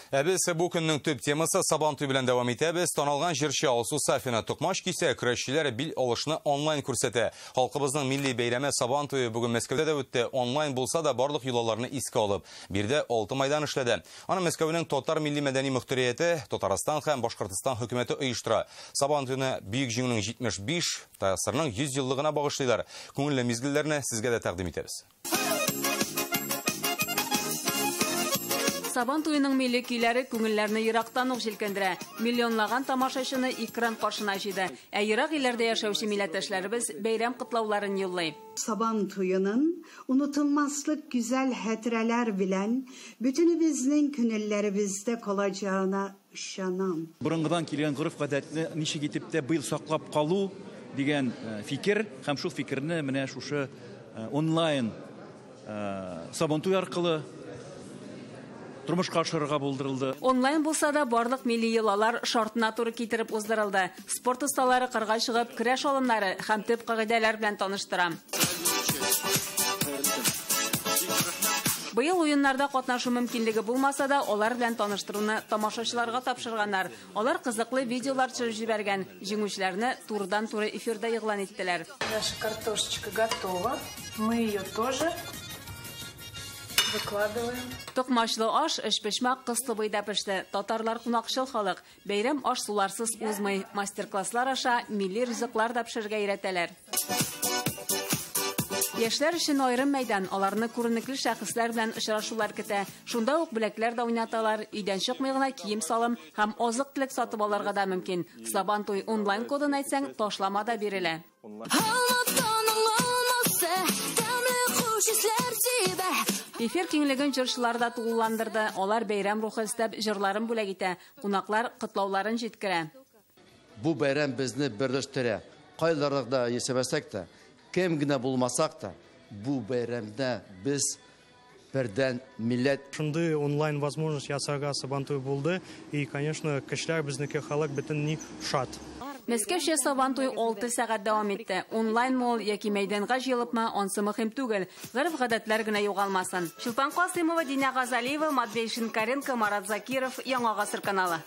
Ә без бу көннең төп темасы Сабантуй белән дәвам итәбез. Танылган җырчы Алсу Сафина токмач кисә, көрәшчеләр бил алышны онлайн күрсәтә. Халкыбызның милли бәйрәме Сабантуе бүген Мәскәүдә дә үтте. Онлайн булса да барлык йолаларны искә алып, биредә 6 майдан эшләде. Аны Мәскәүнең татар милли мәдәни мөхтәрияте, Татарстан һәм Башкортстан хөкүмәте оештыра. Сабантуйны Бөек Җиңүнең 75, ТАССРның 100 еллыгына багышлыйлар. Күңелле мизгелләрне сезгә дә тәкъдим итәбез. Сабан туеның милли көйләре күңелләрне ерактан ук җилкендерә. Миллионлаган тамашачыны экран каршына җыйды. Ә ерак илләрдә яшәүче милләттәшләребез бәйрәм котлауларын юллый. Сабан туеның unutulmazlık güzel hatıralar bilen bütünümüzün gönüllerimizde kalacağına ышанам. Борынгыдан килгән гореф-гадәтне ничек итеп тә быел саклап калу дигән фикер һәм шул фикерне менә шушы онлайн Сабантуй аркылы тормышка ашырырга булдырылды. Онлайн булса да барлык милли йолалар шартына туры китереп уздырылды. Спорт осталары кырга чыгып, көрәш алымнары һәм төп кагыйдәләр белән таныштыра. Быел уеннарда катнашу мөмкинлеге булмаса да, алар белән таныштыруны тамашачыларга тапшырганнар. Алар кызыклы видеолар төшереп җибәргән. Җиңүчеләрне турыдан-туры эфирда игълан иттеләр. Наша картошечка готова. Мы ее тоже выкладываем. Токмачлы аш өчпочмак кыстыбыйда пеште. Татарлар кунакчыл халык. Бәйрәм аш-суларсыз узмый. Мастер-класслар аша милли ризыклар да пешерергә өйрәтәләр. Яшьләр өчен аерым мәйдан, аларны күренекле шәхесләр белән очрашулар көтә. Шунда ук бүләкләр дә уйнаталар, өйдән чыкмый гына кием-салым һәм азык-төлек сатып алырга да мөмкин. Сабантуй онлайн кодын әйтсәң, ташлама да бирелә. Эфир киңлеген җырчылар да тулыландырды. Алар бәйрәм рухы өстәп җырларын бүләк итә. Кунаклар котлауларын җиткерә. Бу бәйрәм безне берләштерә. Кайларда яшәмәсәк тә, кем генә булмасак та, бу бәйрәмдә без бердән милләт. Шундый онлайн возможность ясарга Сабантуй булды. И, конечно, кешеләр безнеке халык бөтенләй шат. Мәскәүчә Сабантуй 6 сәгать дәвам итте. Онлайн мол яки мәйданга җыелыпмы, ансы мөһим түгел. Гореф-гадәтләр генә югалмасын. Чулпан Касыймова, Динә Газалиева, Матвей Шинкаренко, Марат Закиров, Яңа Гасыр каналы.